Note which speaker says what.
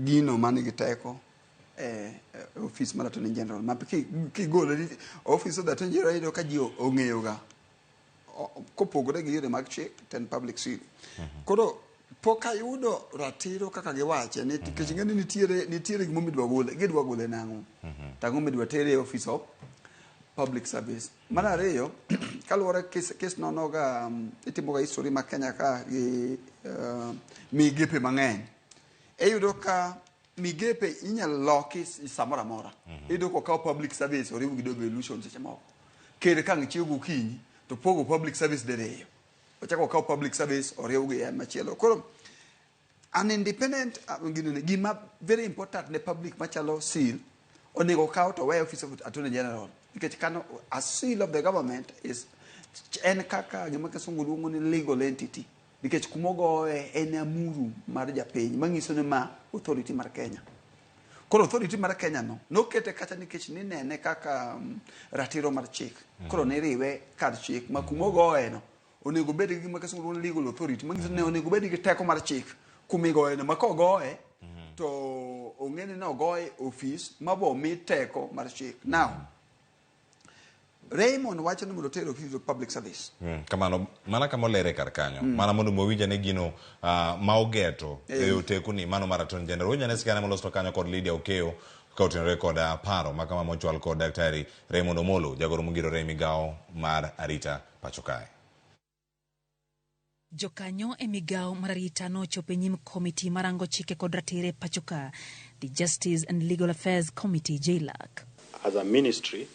Speaker 1: gino man gi teko e e ofis mar Attorney General ma kigole ni office of the Attorney General iyudo ka ji ong'eyo ga kopogore gi yore mag chik to en public seal. Koro pok ayudo ratiro kaka giwache ni nikech ing'e ni nitiere nitiere gimomiyo idwa gole gidwa gole nang'o to ang'o midwa tere e office of public service. Mar ariyo kaluwore kes, kes nonoga itimoga history ma Kenya ka gi migepe mang'eny iyudo ka migepe inyalo loki samoro amora. Iyudo kokaw public service oriw gi devolution seche moko. Ker ka ang' chiew gokinyi to pogo public service diriyo. Ochako okaw public service oriw gi en machielo. Koro an independent ginene, gima very important ne public machalo seal onego okaw to we office of attorney general nikech kano a seal of the government is en kaka gima kisungu luongo ni legal entity nikech kumogoye en amuru mar japiny manyiso ni ma authority mar Kenya. Koro authority mar Kenya no nokete kacha nikech ninene kaka ratiro mar chik. Koro niriwe kar chik ma kumogoye no onego bed gi gima kisungu luongo ni legal authority manyiso ni onego bed gi teko mar chik kumigoye no ma kogoye to ong'e ni nogoye ofis ma bo mi teko mar chik. Now Raymond wacho ni mondo oter office of public service.
Speaker 2: Kamano mana kama olere kar kanyo mana mondo wawinj ane gino ma ogeto e oteku ni mano mar Attorney General. Winj ane sigana molos to kanyo kod Lydia Okeyo ka otenore kod paro ma kama mochwal kod Daktari Raymond Omolo, jagoro mogirore e migawo mar arita pacho kae.
Speaker 3: Jokanyo e migawo mar arita nochopo e nyim komiti marango chike kod ratiro e pacho ka, the Justice and Legal Affairs Committee, JLAC.
Speaker 4: As a ministry,